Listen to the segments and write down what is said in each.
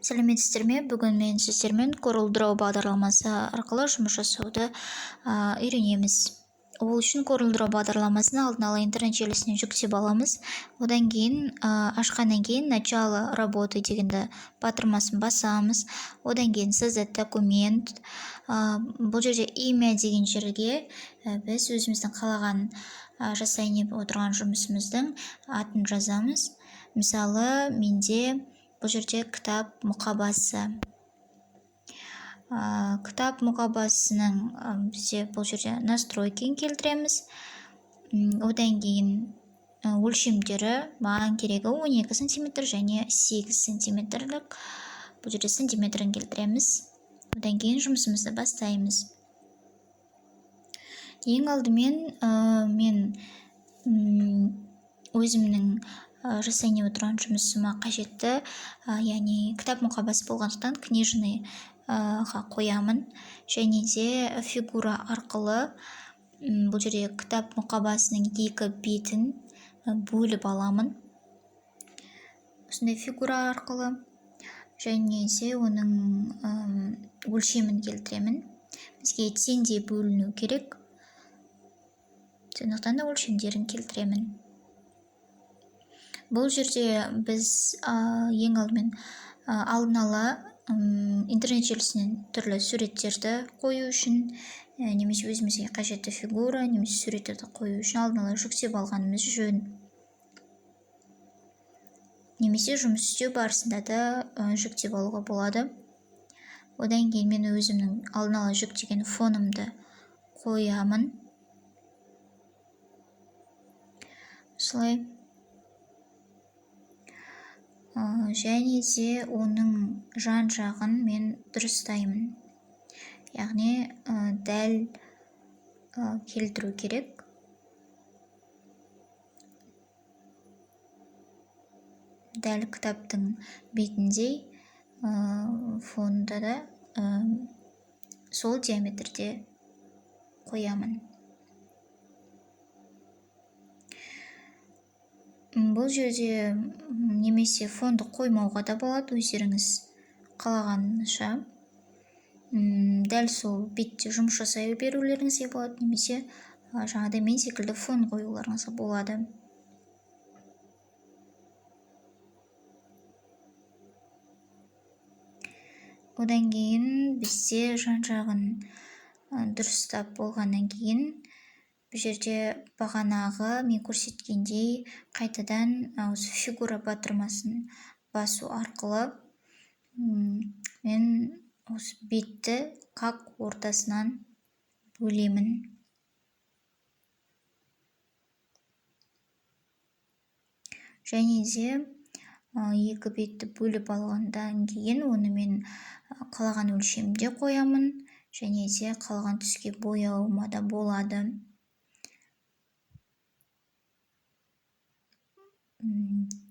Сәлеметсіздер ме? Бүгін мен сіздермен CorelDRAW бағдарламасы арқылы жұмыс жасауды үйренеміз. Ол үшін CorelDRAW бағдарламасын алдын ала интернет желісінен жүктеп аламыз. Одан кейін ашқаннан кейін «Начало работы» дегенді батырмасын басамыз. Одан кейін «Создать документ». Бұл жерде «Имя» деген жерге біз өзіміздің қалаған жасайын деп отырған жұмысымыздың атын жазамыз. Мысалы, менде бұл жерде кітап мұқабасы. Кітап мұқабасының бізде бұл жерде настройкин келтіреміз. Одан кейін өлшемдері маған керегі 12 сантиметр және 8 сантиметрлік. Бұл жерде сантиметрін келтіреміз. Одан кейін жұмысымызды бастаймыз. Ең алдымен мен өзімнің жасайын деп отырған жұмысыма қажетті, яғни кітап мұқабасы болғандықтан книжныйға қоямын. Және де фигура арқылы бұл жерде кітап мұқабасының екі бетін бөліп аламын. Осындай фигура арқылы. Және де оның өлшемін келтіремін. Бізге теңдей бөліну керек. Сондықтан да өлшемдерін келтіремін. Бұл жерде біз ең алдымен алдын ала интернет желісінен түрлі суреттерді қою үшін, немесе өзімізге қажетті фигура, немесе суреттерді қою үшін алдын ала жүктеп алғанымыз жөн. Немесе жұмыс істеу барысында да жүктеп алуға болады. Одан кейін мен өзімнің алдын ала жүктеген фонымды қоямын. Осылай. Және де оның жан жағын мен дұрыстаймын. Яғни, дәл келтіру керек. Дәл кітаптың бетіндей, фонда да сол диаметрде қоямын. Бұл жерде немесе фонды қоймауға да болады, өздеріңіз қалағанша. Дәл сол бетте жұмыс жасай берулеріңізге болады, немесе жаңағыдай мен секілді фон қоюларыңызға болады. Одан кейін бізде жан жағын дұрыстап болғаннан кейін бұл жерде бағанағы мен көрсеткендей қайтадан осы фигура батырмасын басу арқылы мен осы бетті қақ ортасынан бөлемін. Және де екі бетті бөліп алғаннан кейін оны мен қалаған өлшемде қоямын және де қалаған түске бояуыма да болады.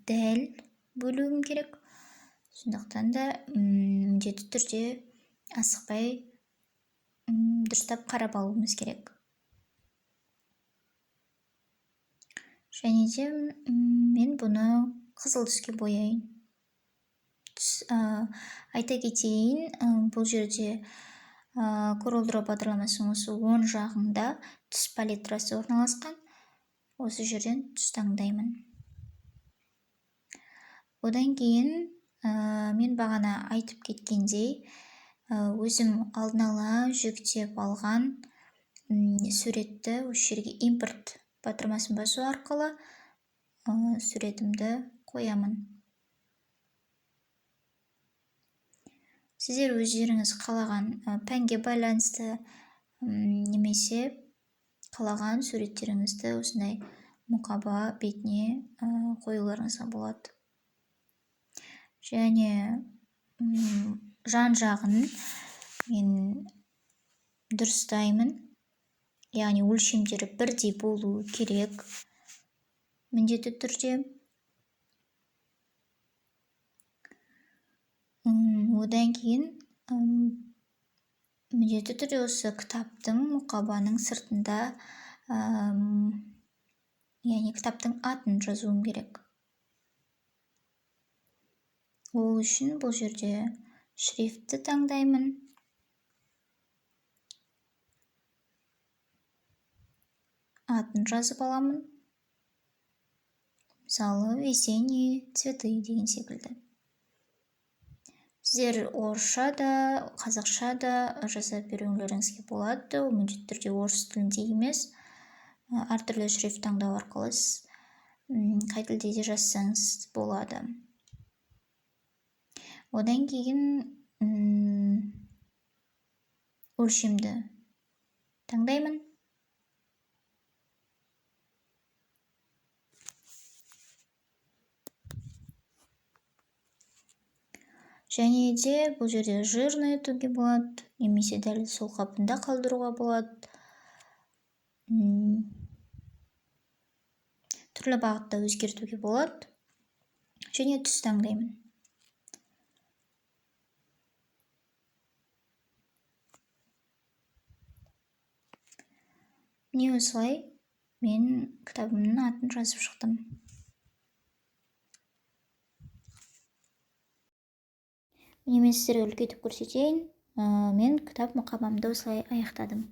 Дәл бөлуім керек. Сондықтан да міндетті түрде асықпай, дұрыстап қарап алуымыз керек. Және де мен бұны қызыл түске бояйын. Айта кетейін, бұл жерде CorelDRAW бағдарламасының осы оң жағында түс палитрасы орналасқан. Осы жерден түс таңдаймын. Одан кейін мен бағана айтып кеткендей, өзім алдын ала жүктеп алған суретті осы жерге импорт батырмасын басу арқылы суретімді қоямын. Сіздер өздеріңіз қалаған пәнге байланысты, немесе қалаған суреттеріңізді осындай мұқаба бетіне қоюларыңызға болады. Және жан жағын мен дұрыстаймын. Яғни өлшемдері бірдей болуы керек міндетті түрде. Одан кейін міндетті түрде осы кітаптың мұқабаның сыртында, яғни кітаптың атын жазуым керек. Ол үшін бұл жерде шрифтті таңдаймын. Атын жазып аламын. Мысалы, «Весенние цветы» деген секілді. Сіздер орысша да, қазақша да жаза берулеріңізге болады. Ол міндетті түрде орыс тілінде емес. Әртүрлі шрифт таңдау арқылы сіз қай тілде де жазсаңыз болады. Одан кейін өлшемді таңдаймын. Және де бұл жерде жирный етуге болады, немесе дәл сол қалпында қалдыруға болады. Түрлі бағытта өзгертуге болады. Және түс таңдаймын. Міне осылай мен кітабымның атын жазып шықтым. Міне мен сіздерге үлкейтіп көрсетейін. Мен кітап мұқабамды осылай аяқтадым.